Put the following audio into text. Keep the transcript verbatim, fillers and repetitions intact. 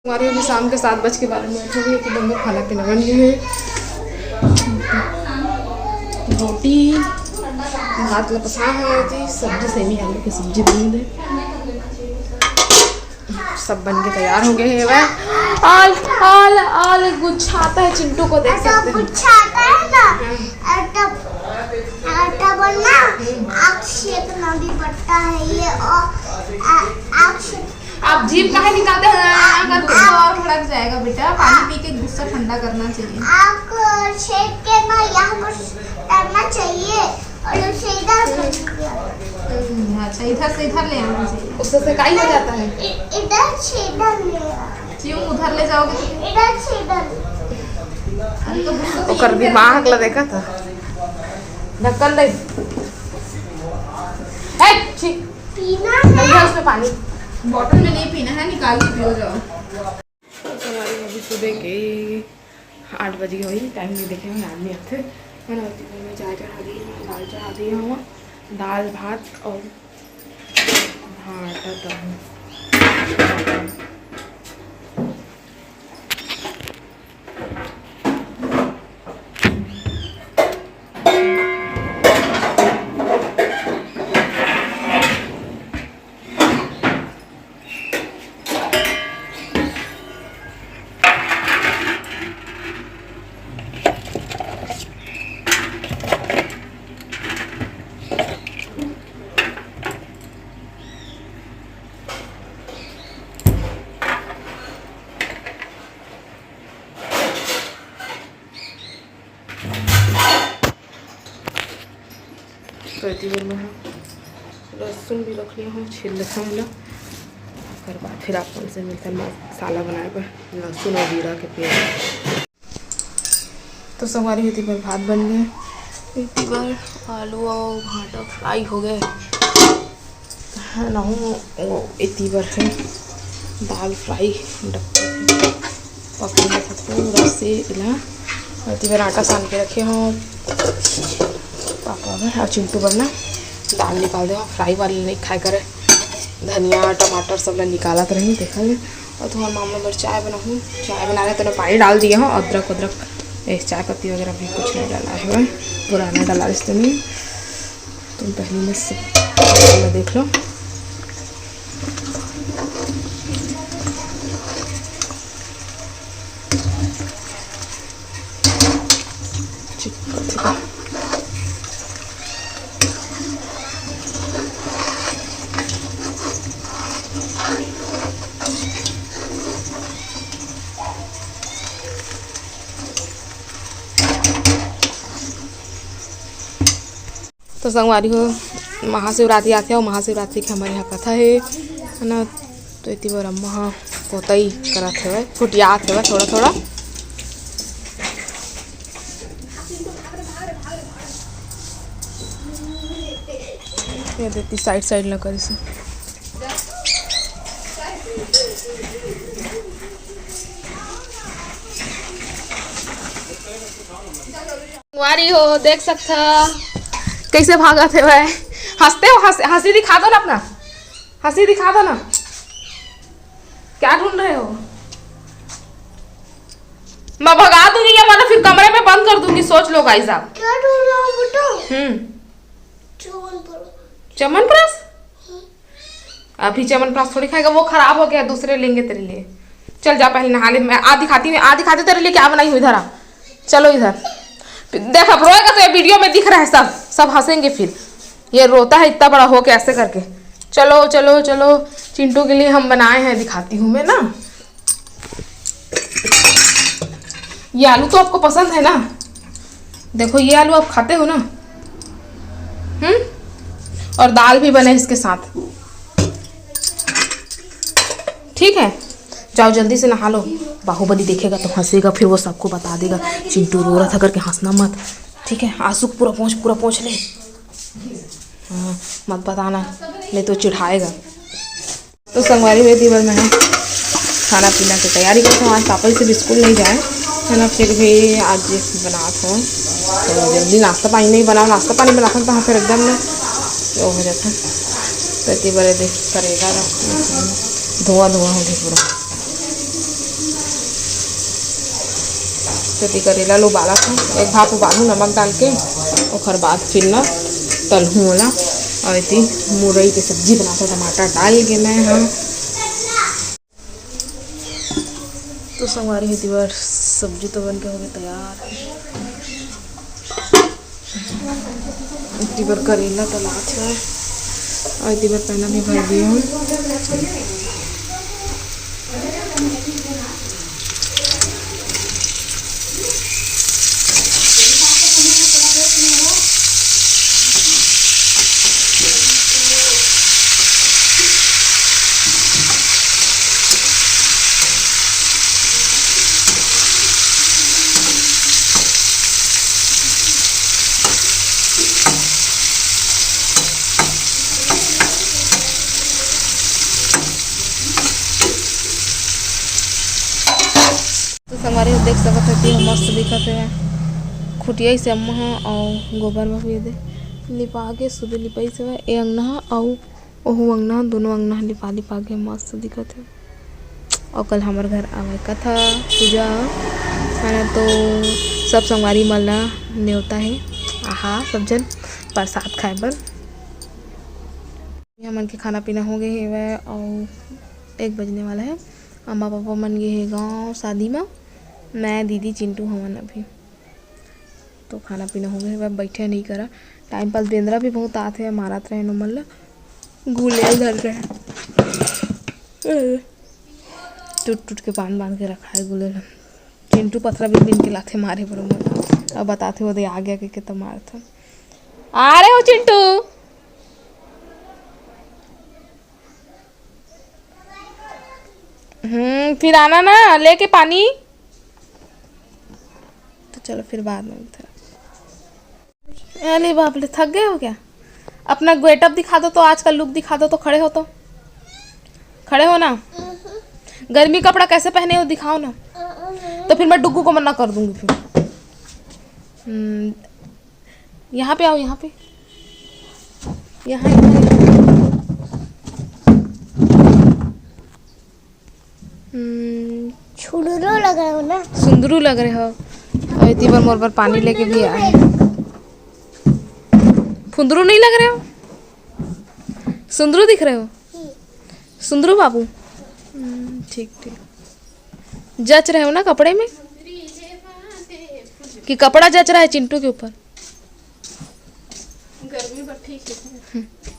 हमारे अभी शाम के सात बज के बारे में बैठे हुए, तो बंदर खाना पीना बन गए हैं। रोटी, भात लपसा है जी, सब्जी सेमी आलू की सब्जी बनी है। सब बन के तैयार हो गए हैं। वह आल आल आल गुच्छाता है चिंटू को, देख सकते हैं। गुच्छा आता है ना, आटा, आटा बनना, आग सेकना भी पड़ता है ये, और आ- आग सेक आप जीभ काहे निकालते हैं? अगर गुस्सा और भड़क जाएगा बेटा, पानी पी के गुस्सा ठंडा करना चाहिए। आग सेक के ना यहाँ पर करना चाहिए और उसे इधर कर दीजिए। हम्म, अच्छा, इधर से इधर ले आना चाहिए। उससे सेकाई हो जाता है। इ- इधर से इधर ले आओ। क्यों उधर ले जाओगे तो? इधर से इधर। अरे तो गुस्सा तो ओकर यहीं पे दिमाग ला देखा था। ढक्कन दे। ए, छी। पीना है। भैया, उसमें पानी। बॉटल में नहीं पीना है, निकाल के पियो जाओ। तो हमारे अभी सुबह के आठ बजे होही, टाइम नहीं देखे हुए, आदमी आते। मैंने अभी मैं चाय चढ़ा दी, दाल चढ़ा दी हूँ, दाल भात और भाटा तहूँ। तो एती बर मैं ह लहसुन भी रख लिया हूँ, छील लेथन एला। ओकर बाद फिर आप मन से मिलथन मसाला बनाए बर, लहसुन और जीरा के पेस्ट। तो संगवारी हो, एती बर भात बन गए, एती बर आलू और भाटा फ्राई हो गए। हाँ, नहूँ वो एती बर है दाल फ्राई, डब्बा पकड़ा था पूरा से इला। और एती बर आटा सान के रखे हो पापा बर और चिंटू बर ना दाल निकाल दे, फ्राई वाली नहीं खाए करे। धनिया टमाटर सब ला निकालत रही, देखा ले। और तुम्हारे मामला बर चाय बनाऊँ, चाय बना रहे तो ना पानी डाल दिए हो, अदरक वदरक, ए, चाय पत्ती वगैरह भी कुछ नहीं डाला है, पुराना डाला इसमें। तुम पहले में से देख लो। चिपक चुका। तो संगवारी हो, महाशिवरात्रि आथे और महाशिवरात्रि के हमारे यहाँ कथा है, है ना। तो एती बर अम्मा ह पोतई करत हवय, कुटियात हवय थोड़ा थोड़ा। ये देती साइड साइड ल करिस। संगवारी हो, देख सकथा कैसे भागत हे भाई। हंसते हो, हंस, हंसी दिखा दो ना अपना, हंसी दिखा दो ना। क्या ढूंढ रहे हो? मैं भगा दूंगी या वरना फिर कमरे में बंद कर दूंगी, सोच लो गाइस आप। क्या ढूंढ रहा हूँ बेटा? हम्म। च्यवनप्राश। च्यवनप्राश? अभी च्यवनप्राश थोड़ी खाएगा, वो खराब हो गया, दूसरे लेंगे तेरे लिए। चल जा पहले नहा ले, मैं आ दिखाती हूँ, आ दिखाती हूँ तेरे लिए क्या बनाई हूँ, इधर आ, चलो इधर। देख अब रोएगा तो ये वीडियो में दिख रहा है सब, सब हंसेंगे फिर। ये रोता है इतना बड़ा हो के ऐसे करके। चलो चलो चलो, चिंटू के लिए हम बनाए हैं, दिखाती हूँ मैं ना। ये आलू तो आपको पसंद है ना? देखो ये आलू आप खाते हो ना? हम्म। और दाल भी बने इसके साथ। ठीक है, जाओ जल्दी से नहा लो। बाहुबली देखेगा तो हंसेगा, फिर वो सबको बता देगा चिंटू रो रहा था करके। हंसना मत, ठीक है? आंसू को पूरा पोंछ, पूरा पोंछ ले। हाँ, मत बताना, नहीं तो चिढ़ाएगा। तो संगवारी हुए दीवर में है खाना पीना की तैयारी करते हैं। आज पापा से भी स्कूल नहीं जाए है ना, फिर भी आज बनात हो तो जल्दी नाश्ता पानी नहीं बनाओ, नाश्ता पानी बनाता तो हाँ फिर एकदम ना वो हो जाता। तो इतनी बड़े देख करेगा ना, धुआं धुआं हो गया पूरा। एती करेला ल उबालत हंव, एक भाप उबालहूं नमक डाल के, ओकर बाद फिर ना तलहूं ओला। अउ एती मुरई के सब्जी बनाथंव टमाटर डाल के मैं ह। तो संगवारी हो, एती बर सब्जी तो बन के होगे तैयार। एती बर करेला तलात हे, अउ एती बर पैना भी भर दिए हंव। तो संगवारी हो, देख सकत हो कि मस्त दिखत हे। खुटियाइस हे अम्मा ह अउ गोबर म भी दे लिपा के सुबह लिपाइस हे। ए अंगना ह अउ ओहू अंगना, दोनों अंगना ह लिपा लिपा के मस्त दिखत हे। अउ कल हमर घर आवय कथा पूजा, है ना, तो सब संगवारी मन ला नेवता हे। आहा, सब झन प्रसाद खाए बर। हमन के खाना पीना हो गे हेवय अउ एक बजने वाला हे। अम्मा पापा मन गे हे गाँव शादी म, मैं, दीदी, चिंटू हवन अभी। तो खाना पीना हो गे हेवय, बइठे नइ करा। टाइम पास बेंदरा भी बहुत आथे, मारत रहे न मन ल, गुलेल धर रहे। टूट टूट के बांध बांध के रखा हे गुलेल ह। चिंटू पथरा बिन बिन के लाथे मारे बर मन। अब बताथे, "वो दे आ गया," के, के त मारथन। आ रहे हो चिंटू? हम्म, फिर आना ना लेके पानी। तो चलो, फिर बाद में मिलते हैं। अरे बाप रे, थक गए हो क्या? अपना गेटअप दिखा दो तो, आज का लुक दिखा दो तो, खड़े हो तो, खड़े हो ना। गर्मी कपड़ा कैसे पहने हो, दिखाओ ना। तो फिर मैं डुग्गू को मना कर दूंगी फिर। हम्म, यहाँ पे आओ, यहाँ पे, यहाँ, यहाँ, यहाँ। हम्म, छुड़ुरो लग रहे हो ना। सुंदरू लग रहे हो। अउ एती बर मोर बर पानी लेके भी आए। फुंदरू नहीं लग रहे हो, सुंदरू दिख रहे हो। सुंदरू बाबू। हम्म, ठीक ठीक। जच रहे हो ना कपड़े में, कि कपड़ा जच रहा है चिंटू के ऊपर? गर्मी बर ठीक है। हम्म।